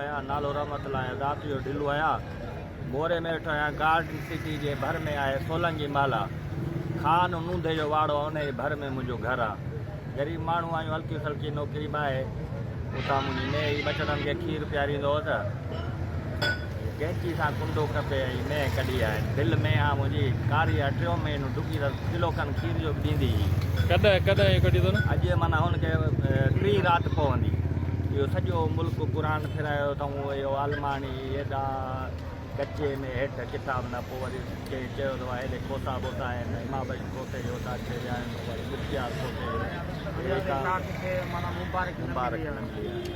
آهيان نالو رحمت الله آهي ذات جو ڍلو آهيان موري ۾ ويٺو آهيان گارڊن سٽي جي ڀر ۾ آهي سولنگي محلا خان نونڌي جو واڙو آهي ان جي ڀر ۾ منهنجو گهر آهي غريب ماڻهو آهيون هلڪي سلڪي نوڪري به آهي اتان منهنجي مينهن ئي ٻچڙن کي کير پياريندو هوس قينچي سان ڪنڊو ڪپي ۽ مينهن ڪڍي آهي دل مينهن آ منهنجي ڪاري آ ٽيون مهينو ڊگهي رس ڪلو کن کير جو به ڏيندي هئي. ڪڏهن ڪڏهن اهو ڪڍي اٿن؟ اڄ معنيٰ هن کي ٽين رات پوندي. اهو سڄو ملڪ قرآن ڦيرايو اٿئون اهو عالماڻي ايڏا ڪچي ۾ هيٺ ڪتاب نه پوء وري ڪنهن چيو ته هيڏي کوسا بوسا آهن امام بخش کوسي جي اوطاق تي ويا آهيون وري مختيار کوسي جو اوطاق کي معنيٰ مبارڪ نه مبارڪ نه ملي آهي.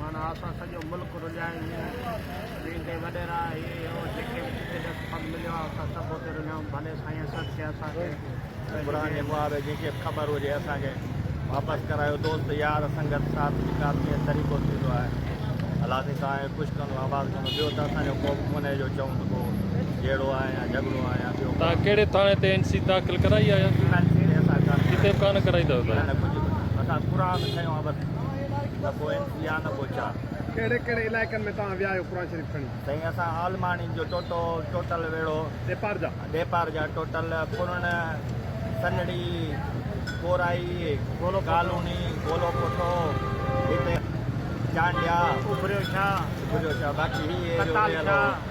معنيٰ اسان سڄو ملڪ رليا آهيون ويندي وڏيرا هي هو جيڪي به جتي ڏس پنڌ مليو آهي اسان سڀ اتي رليا آهيون ڀلي سائين اسد کي اسان کي قرآن جي معاوضي جنهن کي به خبر هجي اسان کي واپس ڪرايو دوست يار سنگت ساٿ جيڪا به جيئن طريقو ٿيندو آهي الله سائين توهان کي خوش ڪندو آباد ڪندو ٻيو ته اسان جو ڪو به ڪونهي جو چئون ته ڪو جهيڙو آهي يا جهڳڙو آهي يا ٻيو توهان ڪهڙي ٿاڻي تي اين سي داخل ڪرائي آهي اين سي تي اسان ڪانه ڪٿي به ڪانه ڪرائي اٿو نه نه ڪجهه به اسان قرآن کنيو آهي بس نه ڪو اين سي آهي نه ڪو ڇا. ڪهڙي ڪهڙي علائقن ۾ توهان ويا آهيو قرآن شريف کڻي؟ سائين اسان عالماڻين جو ٽوٽو ٽوٽل ويڙهو. ڏيپار جا. ڏيپار جا ٽوٽل پرڻ، سنڙي، ڪورائي، ڪالوني، گولو پٺو، هتي چانڊيا، اڀريو شاهه، اڀريو شاهه باقي هي ايريو قتال رهيل هو. شاهه.